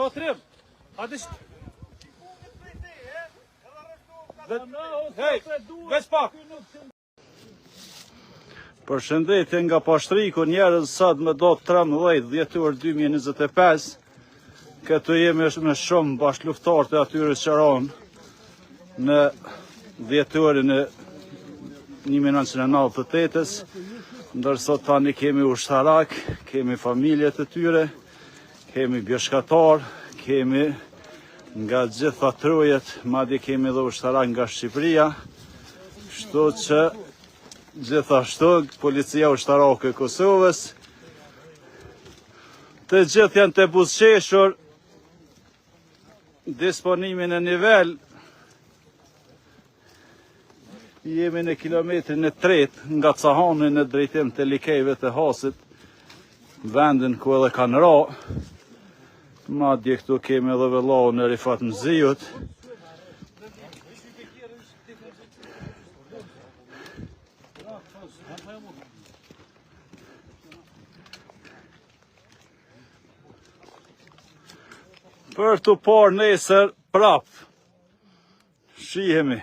O trim. Hajde. Hej, veç pak. Përshëndetje nga Pashtriku, njerëz sot me datë 13 dhjetor 2025. Këtu jemi me shumë bashkëluftëtarë të atyre që ranë në dhjetorin e 1998-ës, ndërsa tani kemi ushtarak, kemi familjet e tyre, kemi bjeshkatar, kemi nga gjitha trojet, madje kemi edhe ushtarak nga Shqipëria, kështu që gjithashtu policia ushtarake e Kosovës, të gjithë janë të buzëqeshur, disponimi në nivel, jemi në kilometrin e tretë nga Cahani në drejtim të Likejve të Hasit, vendin ku edhe kanë ra, madje këtu kemi edhe vëllaun e Rifat Mziut, Për t'u parë nesër prapë. Shihemi.